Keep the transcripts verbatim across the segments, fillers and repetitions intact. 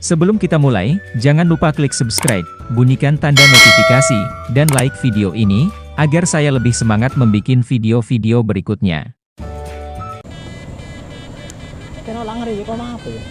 Sebelum kita mulai, jangan lupa klik subscribe, bunyikan tanda notifikasi, dan like video ini, agar saya lebih semangat membuat video-video berikutnya. Kena ulang hari, kok apa ya?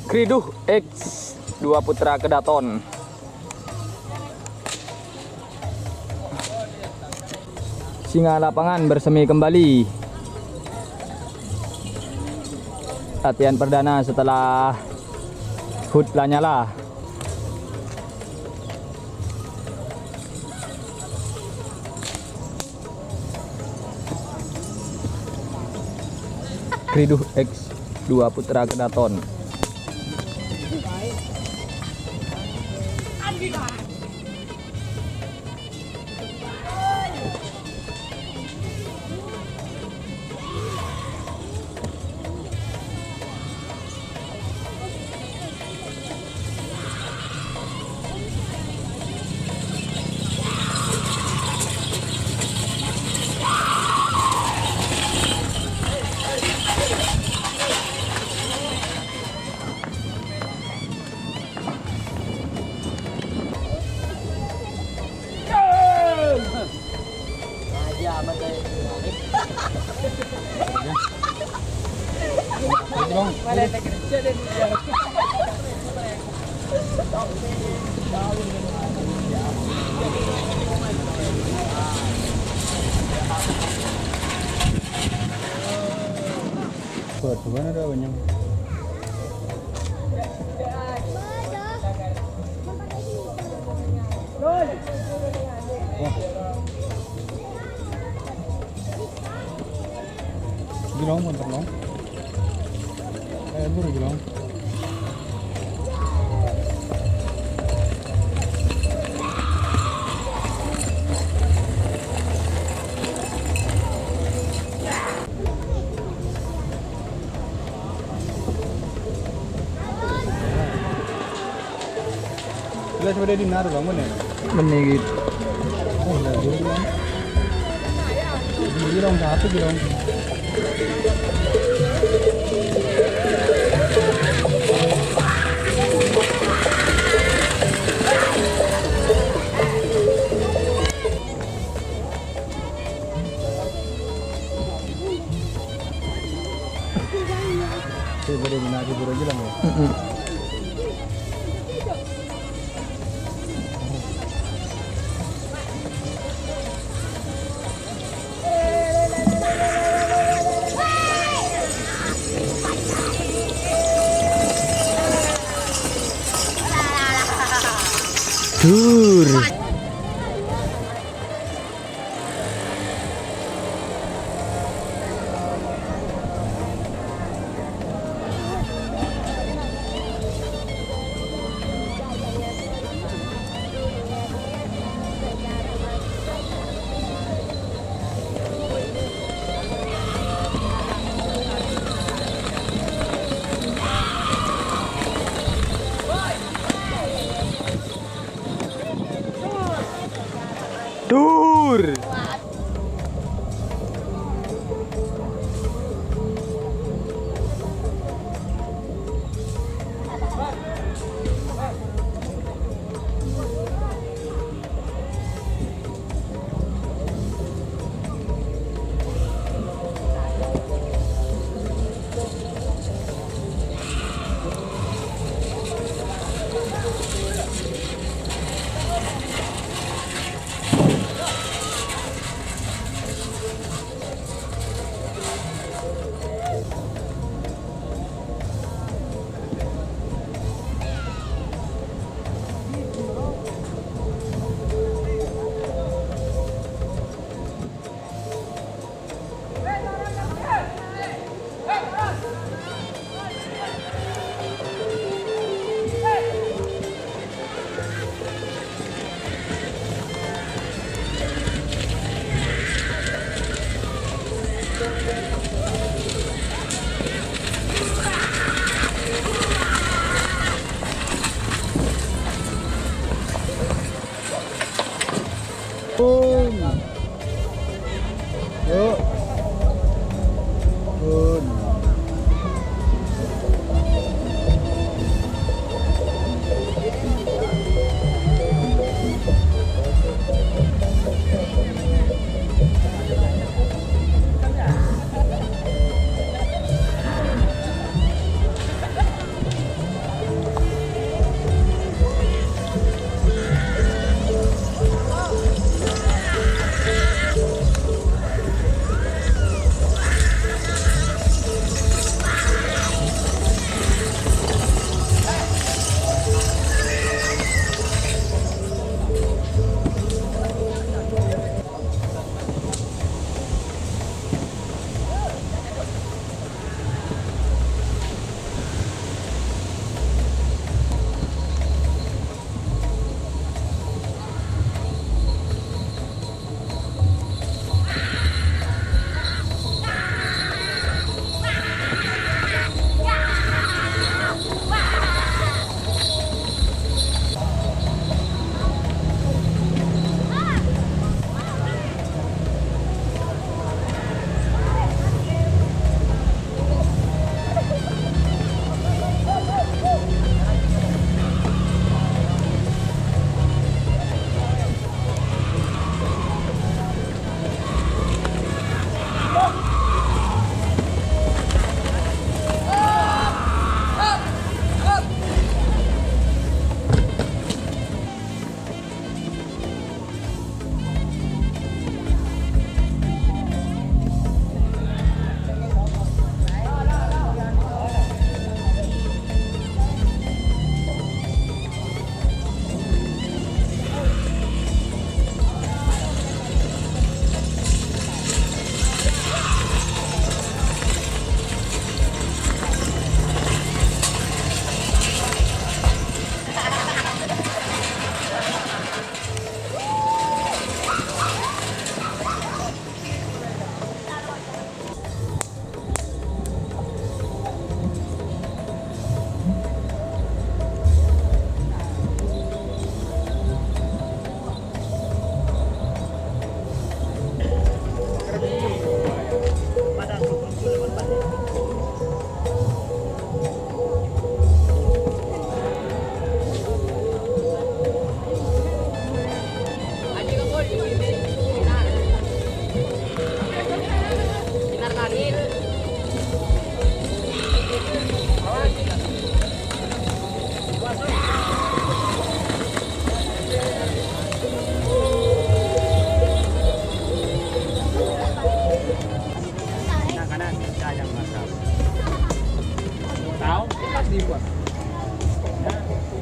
Kriduh X dua Putra Kedaton. Singa lapangan bersemi kembali. Latihan perdana setelah HUT la nyala. Kriduh X dua Putra Kedaton. Buat gimana dah, Banyang? Wah. Gilong, bentar, Long. Eh, buru, Gilong. Wis padâ dinner, Bang, bener? Mending gitu. Oh, iya, iya, iya. Iya, Bang, satu, Bang. Itu baru menarik, baru aja lah, ya. Mm-mm. Dur. Dur. Pun. Yuk. Pun.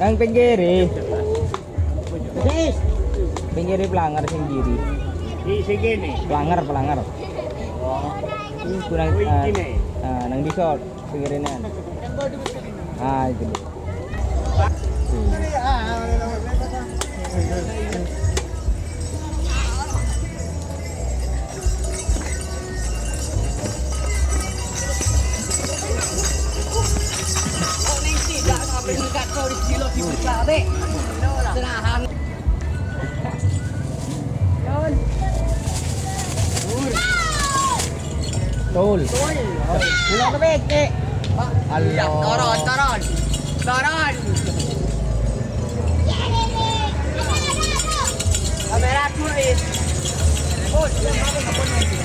Nang pinggirè. Sis. Pinggirè planger sing kiri. Di sing kene. Planger, planger. Oh. Kurang, wih, ah, kene. Ah, nang dhisik pinggirè nèng. Ah, itu. Betul. Betul. Belok ke becek. Pak. Allah. Iya, turun, turun. Turun. Kamera dulu, Is. Oh, dia mau ke mana?